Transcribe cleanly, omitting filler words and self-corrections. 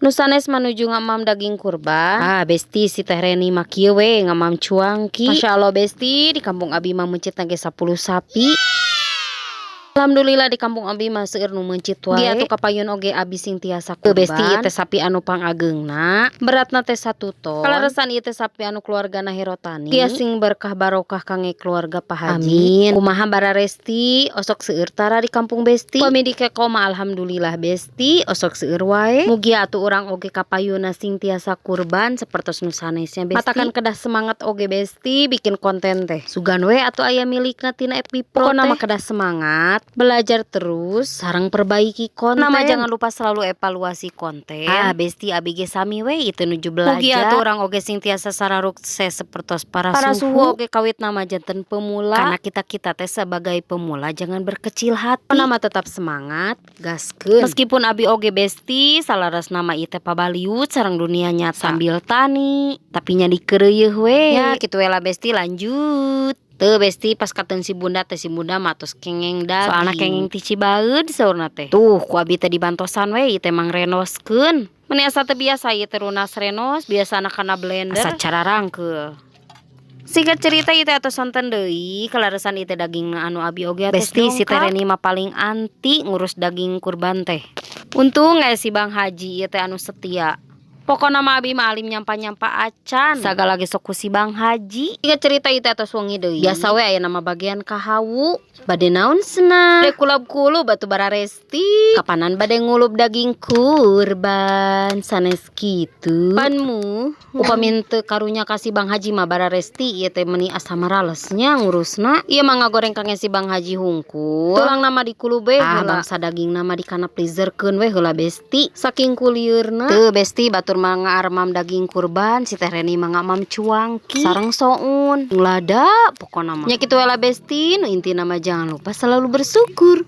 Nu sanes manuju ngamam daging kurban. Ah, Besti, si Teh Reni mah kieu we ngamam cuangki. Masya Allah, Besti, di kampung abi mah meuncitna ge 10 sapi. Alhamdulillah, di kampung abi mah seueur nu meuncit wae. Mugi atuh kapayun oge abi sing tiasa kurban. Besti, ieu teh sapi anu pangageungna, beratna teh 1 ton. Kaleresan ieu teh sapi anu keluargana Herotani. Mugia sing berkah barokah kangge keluarga Pak Haji. Amin. Kumaha bararesti, osok seueur tara di kampung Besti? Pami di Keko mah alhamdulillah, Besti, osok seueur wae. Mugia atuh urang oge kapayunna sing tiasa kurban sapertos nu sanesnya, Besti. Matakan kedah semangat oge, Besti, bikin konten teh. Sugan we atuh aya milikna tina FB Pro. Pokona mah kedah semangat, belajar terus, sareng perbaiki konten. Nama jangan lupa selalu evaluasi konten. Ah, Besti, abi ge sami we itu nuju belajar. Mugi atuh urang oge sing tiasa sararukses sapertos para, para suhu oge kawitna mah janten pemula. Karena kita-kita teh sebagai pemula jangan berkecil hati. Nama tetap semangat, gaskeun. Meskipun abi oge, Besti, salaras nama ieu teh pabaliut sareng dunia nyata sambil tani, tapi nya dikeureuyeun we. Ya kitu we lah, Besti, lanjut. Teu, Besti, pas katen si Bunda teh, si Bunda mah tos kengeng daging. Soalna kengeng ti Cibaeud saurna teh. Tuh ku abi teh dibantosan we ieu teh mangrenoskeun. Meni asa teu biasa ieu teh runas renos, biasana kana blender. Asa cararangkeul. Singkat cerita, ieu teh atos sonten deui, kaleresan ieu teh daging anu abi oge atos. Besti, si Teh Reni mah paling anti ngurus daging kurban teh. Untung aya si Bang Haji ieu teh anu setia. Pokona mah abi mah alim nyampa-nyampa acan. Sagala ge sok ku si Bang Haji. Singkat cerita, ieu teh atos wengi deui. Biasa we aya nama bagian kahawu. Bade naon cenah? Bade kulub-kulub atuh, bararesti. Kapanan bade ngulub daging kurban sanes kitu? Panmu upami teu karunya ka si Bang Haji mah, bararesti, ieu teh meuni asa marales nya ngurusna. Ieu mah ngagoreng kangge si Bang Haji hungkul. Tulangna mah dikulub we heula. Bangsa dagingna mah dikana freezerkeun we heula, Besti. Saking kulieurna. Teu, Besti, batur mah ngaarmam daging kurban, si Teh Reni mah ngamam cuangki sareng soun lada pokona mah. Nya kitu we lah, Besti, nu intina mah jangan lupa selalu bersyukur.